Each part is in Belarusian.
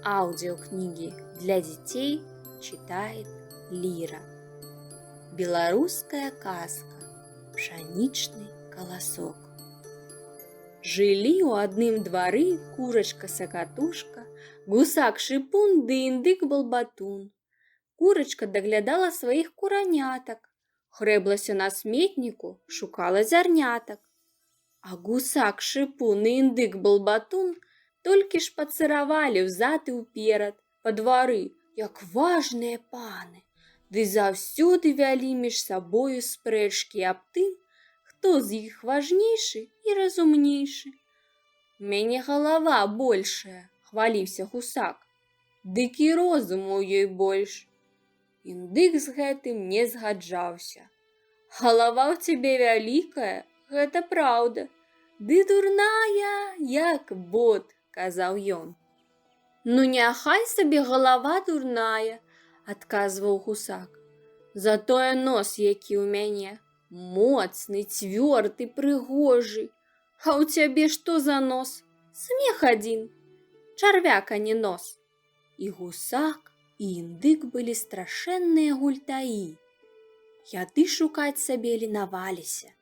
Аудиокниги для детей читает Лира. Беларуская казка «Пшанічны каласок». Жылі ў адным двары курачка-сакатушка, гусак-шыпун ды індык-балбатун. Курачка даглядала сваіх куранятак, грэблася на сметніку, шукала зярнятак. А гусак-шыпун і індык-балбатун толькі шпацыравалі ўзад і ўперад па двары, як важныя паны, ды заўсёды вялі між сабою спрэчкі аб тым, хто з іх важнейшы і разумнейшы. «У мяне галава большая, — хваліўся гусак, — дык і розуму ў ёй больш». Індык з гэтым не згаджаўся. «Галава ў цябе вялікая, гэта праўда, ды дурная, як бот», — казаў ён. «Ну, няхай сабе галава дурная, — адказваў гусак. — Затое нос які ў мяне, моцны, цвёрды, прыгожы. А ў цябе што за нос? Смех адзін. Чарвяк, а не нос». І гусак, і індык былі страшэнныя гультаі. Яды шукаць сабе ленаваліся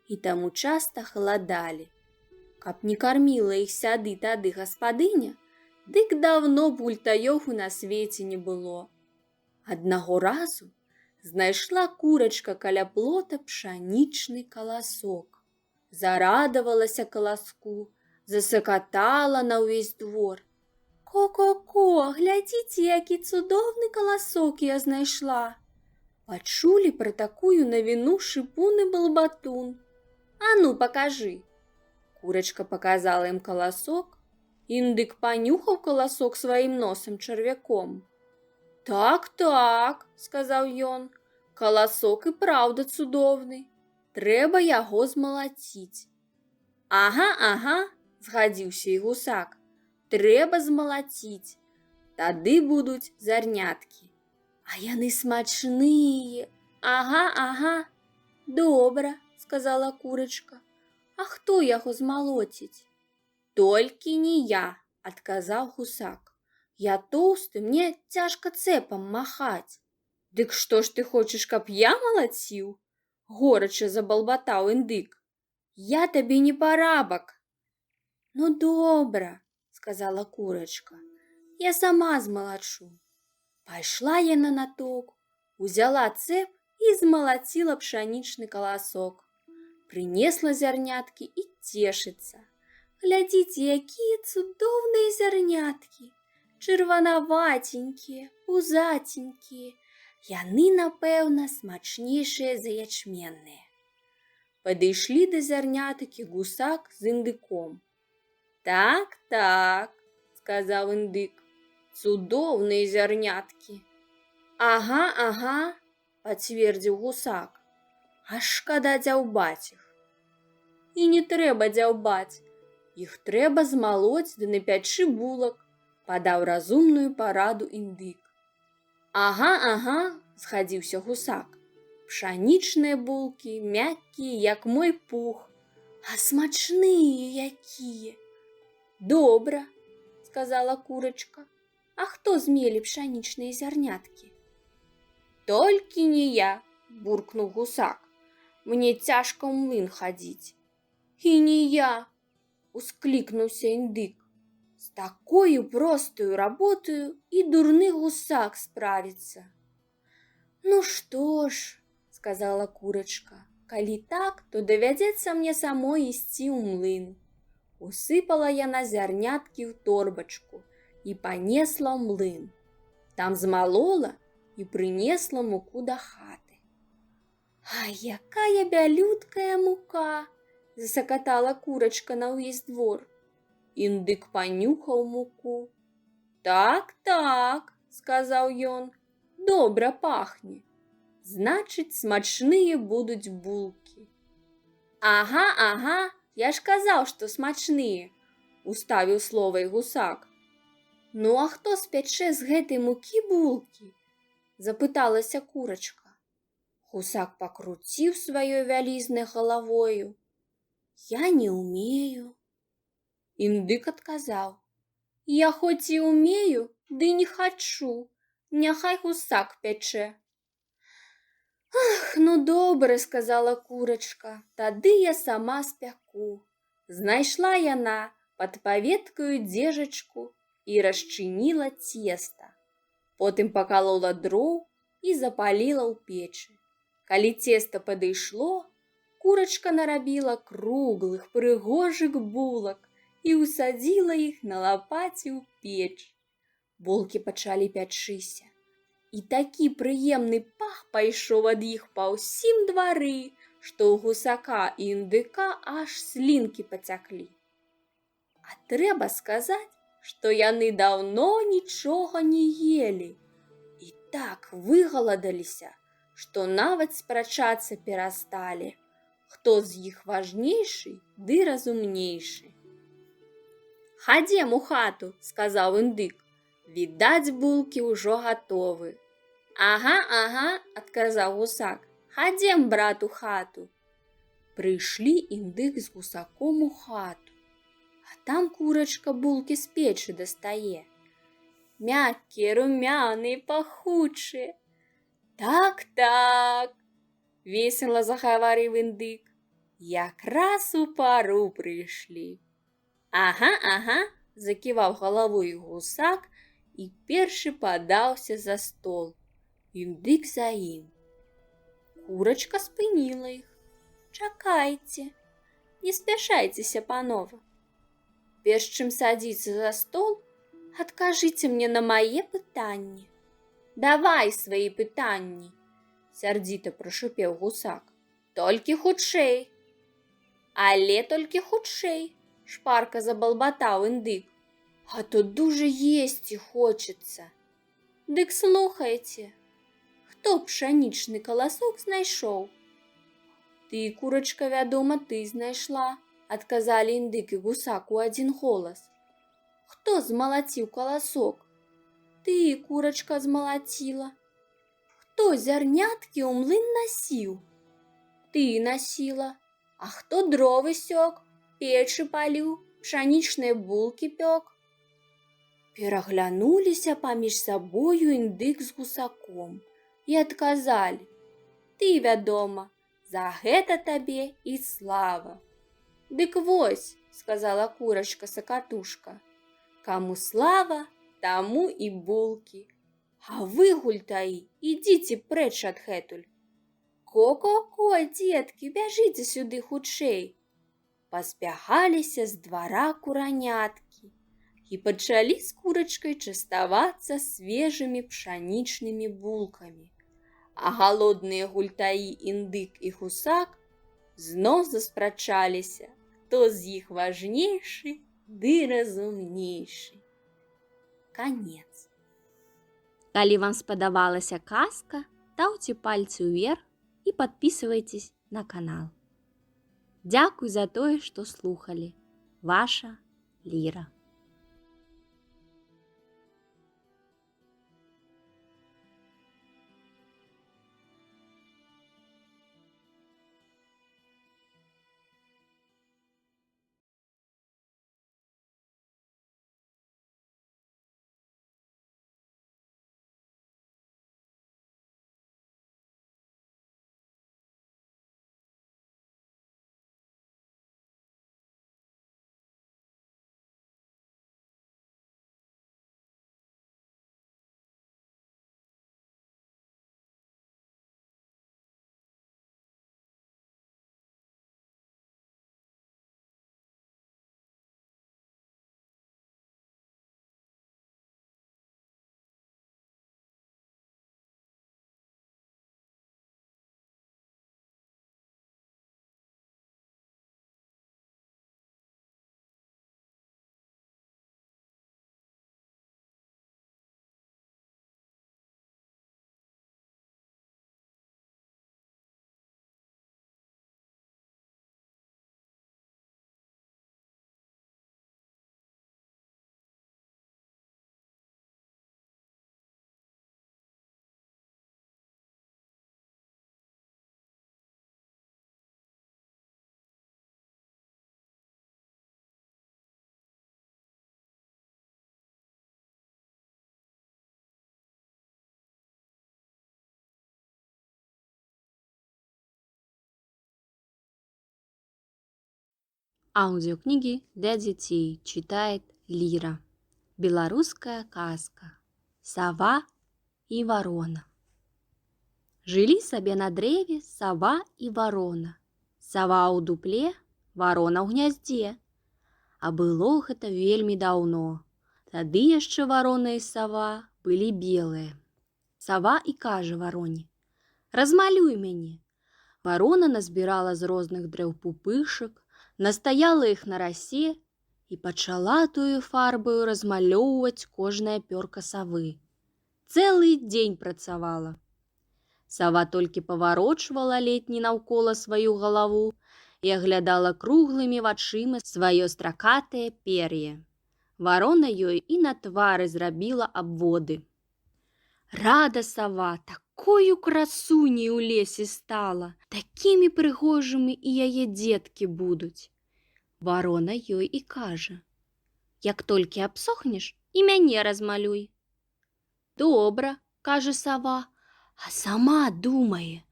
і таму часта галадалі. Каб не карміла іх сяды-тады гаспадыня, дык даўно б гультаёў на свеце не было. Аднаго разу знайшла курачка каля плота пшанічны каласок. Зарадавалася каласку, засакатала на ўвесь двор. «Ко-ко-ко, глядзіце, які цудоўны каласок я знайшла!» Пачулі пра такую навіну шыпун і балбатун. «А ну, пакажы!» Курачка паказала ім каласок. Індык панюхаў каласок сваім носам чарвяком. «Так, так, — сказаў ён, — каласок і праўда цудоўны. Трэба яго змалаціць». «Ага, ага, — згадзіўся і гусак. — Трэба змалаціць. Тады будуць зярняткі. А яны смачныя. Ага, ага». «Добра, — сказала курачка. — А хто яго змалоціць?» «Толькі не я, — адказаў гусак. — Я тоўсты, мне цяжка цэпам махаць». «Дык што ж ты хочаш, каб я малаціў? — горача забалбатаў індык. — Я табе не парабак». «Ну, добра, — сказала курачка. — Я сама змалачу». Пайшла яна на ток, узяла цэп і змалаціла пшанічны каласок. Прынесла зярняткі і цешыцца: «Глядзіце, якія цудоўныя зярняткі, чырванаваценькія, пузаценькія. Яны, напэўна, смачнейшыя за ячменныя». Падышлі да зярнятак і гусак з індыком. «Так, так, — сказаў індык, — цудоўныя зярняткі». «Ага, ага, — пацвердзіў гусак. — Аж шкада дзяўбаць іх». «І не трэба дзяўбаць. Іх трэба змалоць ды напячы булак», — падаў разумную параду індык. «Ага, ага, — згадзіўся гусак. — Пшанічныя булкі мяккія, як мой пух, а смачныя якія!» «Добра, — сказала курачка. — А хто змелі пшанічныя зярняткі?» «Толькі не я, — буркнуў гусак. — Мне цяжка ў млын хадзіць». «І не я, — усклікнуўся індык. — З такою простаю работаю і дурны гусак справіцца». «Ну што ж, — сказала курачка, — калі так, то давядзецца мне самой ісці ў млын». Усыпала яна зярняткі ў торбачку і панесла ў млын. Там змалола і прынесла муку да хаты. «Ай, якая бялюткая мука! — засакатала курачка на ўвесь двор. Індык панюхаў муку. «Так, так, — сказаў ён, — добра пахне. Значыць, смачныя будуць булкі». «Ага, ага, я ж казаў, што смачныя, — уставіў слова і гусак. «Ну, а хто спячэ з гэтай мукі булкі?» — запыталася курачка. Гусак пакруціў сваёй вялізнай галавою. «Я не ўмею». Індык адказаў: Я хоць і ўмею, ды не хачу, няхай гусак пячэ. Ах, ну добра, сказала курачка, тады я сама спяку. Знайшла яна пад паветкаю дзежачку і расчыніла цеста. Потым пакалола дроў і запаліла ў печы. Калі цеста падышло, курачка нарабіла круглых, прыгожых булак і ўсадзіла іх на лапаце ў печ. Булкі пачалі пячыся. І такі прыемны пах пайшоў ад іх па ўсім двары, што ў гусака і індыка аж слінкі пацяклі. А трэба сказаць, што яны даўно нічога не елі і так выгаладаліся, што нават спрачацца перасталі, хто з іх важнейшы ды разумнейшы. Хадзем у хату, сказаў індык. Відаць, булкі ўжо гатовы. Ага, ага, адказаў гусак. Хадзем, брат, у хату. Прыйшлі індык з гусаком у хату. А там курачка булкі з печы дастае. Мяккія, румяныя, пахучыя. Так, так, весела загаварыў індык. Якраз у пару прыйшлі. Ага, ага, заківаў галавой гусак і першы падаўся за стол. Індык за ім. Курачка спыніла іх. Чакайце, не спяшайцеся, панова. Перш чым садзіцца за стол, адкажыце мне на мае пытанні. Давай свае пытанні, сярдзіта прашупеў гусак. Толькі хутчэй. Але толькі хутчэй, шпарка забалбатаў індык. А то дужа есці хочацца. Дык слухайце, хто пшанічны каласок знайшоў? Ты, курачка, вядома, ты знайшла, адказалі індык і гусак у адзін голас. Хто змалаціў каласок? Ты, курачка, змалаціла. Хто зярняткі ў млын насіў? Ты насіла. А хто дровы сёк, печы паліў, пшанічныя булкі пёк? Пераглянуліся паміж сабою індык з гусаком і адказалі: Ты, вядома, за гэта табе і слава. Дык вось, сказала курачка-сакатушка, каму слава, таму і булкі. А вы, гультаі, ідзіце прэч адгэтуль. Ко-ко-ко, дзеткі, бяжыце сюды хутчэй. Пазбягаліся з двара кураняткі і пачалі з курачкай частавацца свежымі пшанічнымі булкамі. А галодныя гультаі індык і гусак зноў заспрачаліся, хто з іх важнейшы ды разумнейшы. Канец. Калі вам спадабалася казка, стаўце пальцы ўверх і падпісвайцесь на канал. Дзякуй за тое, што слухалі. Ваша Ліра. Аудиокниги для детей читает Лира. Белорусская казка. Сова и ворона. Жылі сабе на дрэве сава і ворона. Сава ў дупле, ворона ў гняздзе. А было гэта вельмі даўно. Тады яшчэ ворона і сава былі белыя. Сава і кажа вароне: « Размалюй мяне. Ворона назбірала з розных дрэў пупышак, настаяла іх на расе і пачала тую фарбаю размалёўваць кожнае пёрка савы. Цэлы дзень працавала. Сава толькі паварочвала летні наўкола сваю галаву і аглядала круглымі вачыма сваё стракатае пер'е. Варона ёй і на твары зрабіла абводы. Рада сава, такою красуняй у лесе стала, такімі прыгожымі і яе дзеткі будуць. Варона ёй і кажа: « Як толькі абсохнеш, і мяне размалюй. Добра, кажа сава, а сама думае: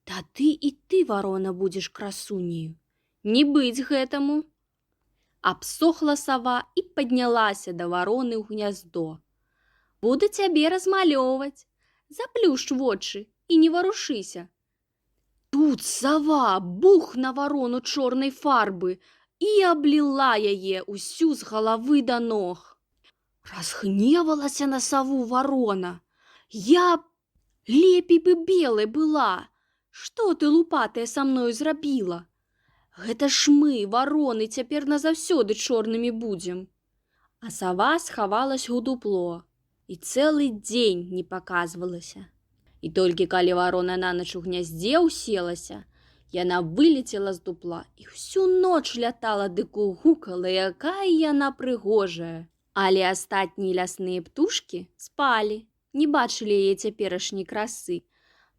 тады і ты, варона, будзеш красуняю. Не быць гэтаму. Абсохла сава і паднялася да вароны ў гняздо. Буду цябе размалёўваць. Заплюшч вочы і не варушыся. Тут сава бух на варону чорнай фарбы і абліла яе ўсю з галавы да ног. Разгневалася на саву ворона. Я б лепей бы белай была. Што ты, лупатая, са мною зрабіла? Гэта ж мы, вароны, цяпер назаўсёды чорнымі будзем. А сава схавалась у дупло і цэлы дзень не паказвалася. І толькі калі варона на ноч у гняздзе ўселася, яна вылецела з дупла і ўсю ноч лятала ды кугукала, якая яна прыгожая. Але астатнія лясныя птушкі спалі, не бачылі яе цяперашняй красы,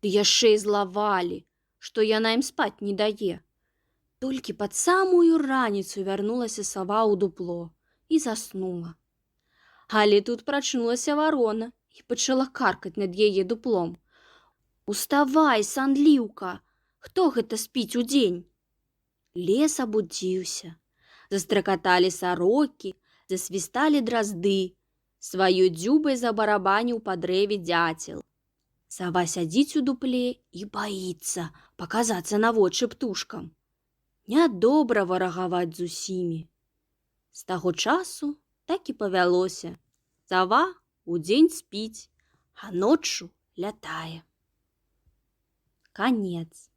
ды яшчэ і злавалі, што яна ім спаць не дае. Толькі пад самую раніцу вярнулася сава ў дупло і заснула. Але тут прачнулася варона і пачала каркаць над яе дуплом. Уставай, санліўка, хто гэта спіць удзень? Лес абудзіўся. Застракаталі сарокі, засвісталі дразды. Сваёй дзюбай забарабаніў па дрэве дзяцел. Сава сядзіць у дупле і баіцца паказацца на вочы птушкам. Нядобра варагаваць з усімі. З таго часу так і павялося. Сава удзень спіць, а ноччу лятае. Канец.